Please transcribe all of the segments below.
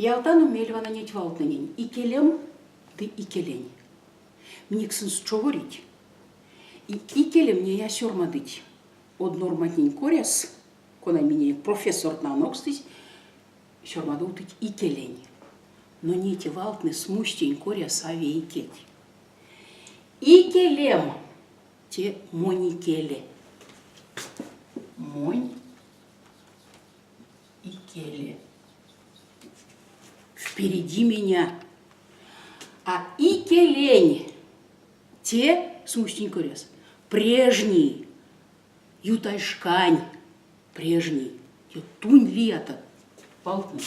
Явтано мель вана неть валтнэнень икелем ды икелень. Минек сынст човорить. И икелем ней а сёрмадыть од норматнень коряс, кона миненек профессортнэ анокстызь, сёрмадовтыть икелень. Но неть валтнэ смустень коряс а вейкеть. Икелем те монь икеле. Монь икеле. Впереди меня. А икелень те смустень коряс прежний, ютазь шкань прежний. Те тунь лията валтнэ.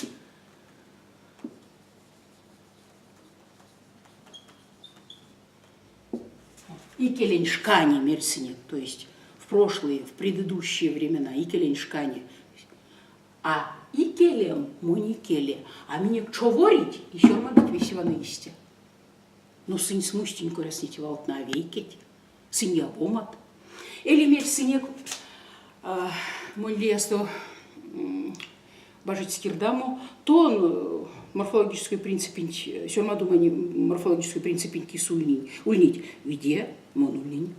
Икелень шкане мерсынек, то есть в прошлые, в предыдущие времена, икелень шкане. А икелем монь икеле, а минек човорить и сёрмадыть весе вана истя. Но сынь смустень коряс неть валтнэ а вейкеть, сынь явомат. Эли мерьсынек монь лиясто бажить скирдамо, то морфологической принципенть, сёрмадомань морфологической принципенть кис ульнинь, ульнить виде, мон ульнинь.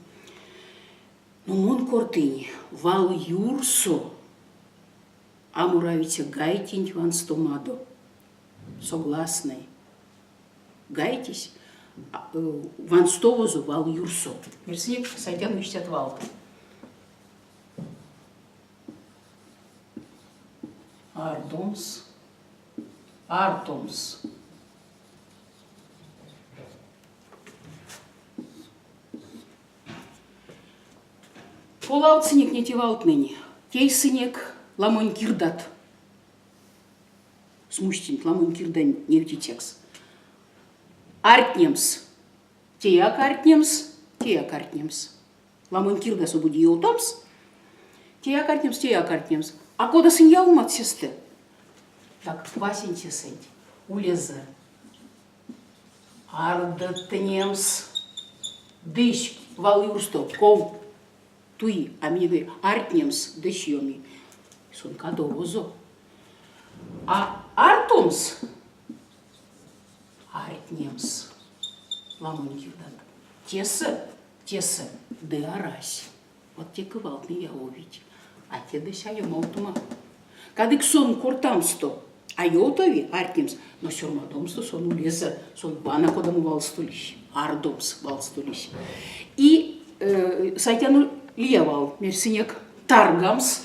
Но мон кортынь вал юрсо а моравиця гайтенть ванстомадо, согласной. Гайтесь ванстовозо вал юрсо. Мерсынек сайтяно истят валт. Ардомс, артомс. Полавтсынек неть валтнэнь, тейсынек ламонь кирдат. Смустенть ламонь кирдань невтицякс. Артнемс. Теяк артнемс, теяк артнемс. Ламонь кирдасо бути ёвтамс, теяк артнемс, теяк артнемс. А кода сынь явомат сестэ? Так, васенцесэнть улезэ ардтнемс дысь валъюрсто ков туи, а минек артнемс дысь ёми. Сон кадовозо. А артомс артнемс ламонь кирдат. Тесэ Тесэ ды арась. Вот теке валтнэ явовить. А те дысь а ёмавтома. Кадык сон кортамсто а ёвтави артнемс, но сёрмадомсто сон улезэ, сон вана кодамо валсто лиссь, ардомс валсто лиссь. И сайтяно лия вал, мерьсынек таргамс,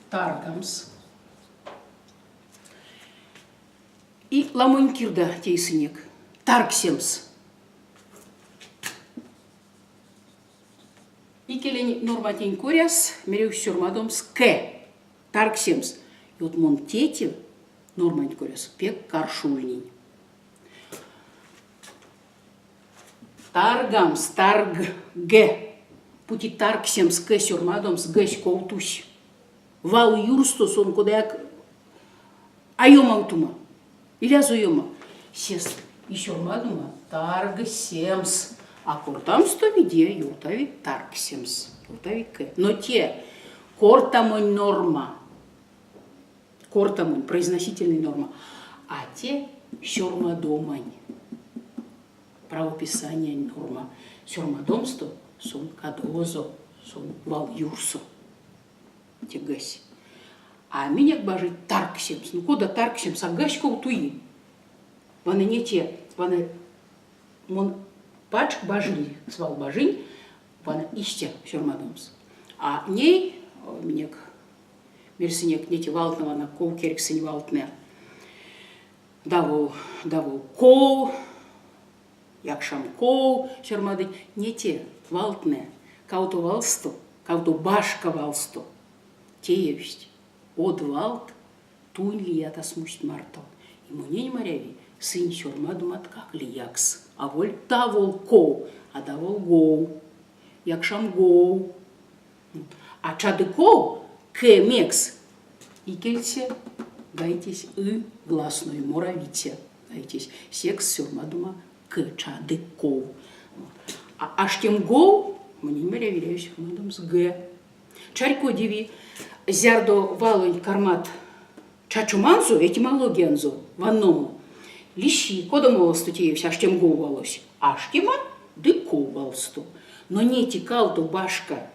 таргамс. И ламонь кирда тейсынек. Таргсемс. Икелень норматнень коряс меревсь сёрмадомс к. Таргсемс. И вот мон тети норманть коряс пек каршо ульнинь. Таргамс, тарг, г. Бути таргсемс к сёрмадомс, г-сь ков тусь. Вал юрсто сон кодаяк А ёмавтума, илязо ёма, сест и сёрмадума таргсемс, а кортамсто виде ёвтави таргсемс, ёвтави к. Но те кортамонь норма, кортамонь произносительной норма, а те сёрмадомань правописаниянь норма. Сёрмадомсто сон кадовозо, сон вал юрсо. Те гась. А минек бажить таргсемс. Ну кода таргсемс, а гась ков туи? Вана не те, вана мон пачк бажинь, свал бажинь, вана истя сёрмадомс. А ней минек мерьсынек неть валтнэ вана ков керьксэнь валтнэ. Давол, давол ков, якшамков сёрмадыть не те валтнэ, кавто валсто, кавто башка валсто теевсть од валт тунь лията смусть марто. И монень маряви, сынь сёрмадоматкак лиякс, аволь давол ков, а давол гов, якшамгов. А чадыков кемекс икельце гайтесь ы гласной моравиця гайтесь. Секс сёрмадома к чадыков. А аштемгов монень маряви сёрмадомс г. Чарькодеви, зярдо валонть кармат. Чачоманзо, этимологиянзо ванномо. Лиси, кодамо валсто теевсь аштемгов валось? Аштема ды ков валсто. Но неть кавто башка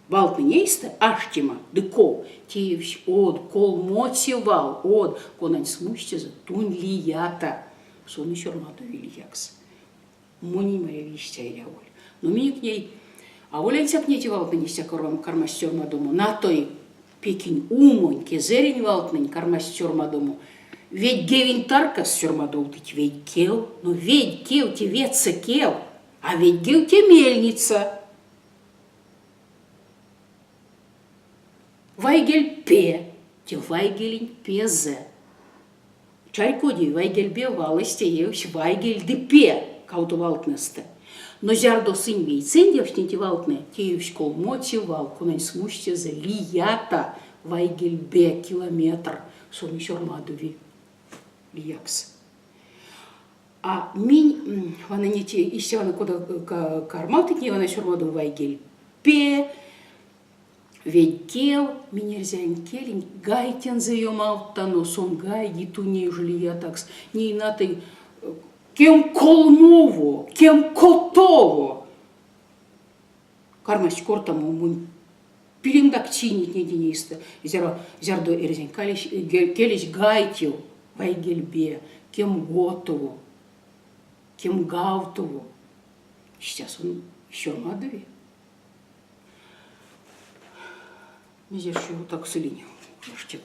валтнэнь эйстэ аштема ды ков теевсь од, колмоце вал, од, конань смустезэ тунь лията. Сон и сёрмадови лиякс. Монень маряви истя эряволь. Но минек ней аволь ансяк неть валтнэнь истя кармасть сёрмадомо, натой Пекинь умонь, кезэрень валтнэнь кармасть сёрмадомо. Ведьгевень таркас сёрмадовтыть ведькев, но ведькев те веце кев, а ведьгев те мельница. Вайгель пе, те вайгелень пезэ. Чарькоди, вайгельпе валось теевсь вайгель ды пе кавто валтнэстэ. Но зярдо сынь вейсэндявсть неть валтнэ, теевсь колмоце вал, конань смустезэ лията вайгельбе километр, сон сёрмадови лиякс. А минь вана неть истя вана кода кармавтыть вана сёрмадови вайгель пе, Ведькев, минь эрзянь келенть гайтензэ ёмавттано, сон гайги тунь уж лиятакс. Ней натой кемколмово, кемкотово кармасть кортамо монь пилемгак чийнить неть зяро, зярдо эрзянь келесь гайтев, вайгельбе, кемготово, кемгавтово. Истя сон сёрмадови. Мезе ж так сылинь? Аштек.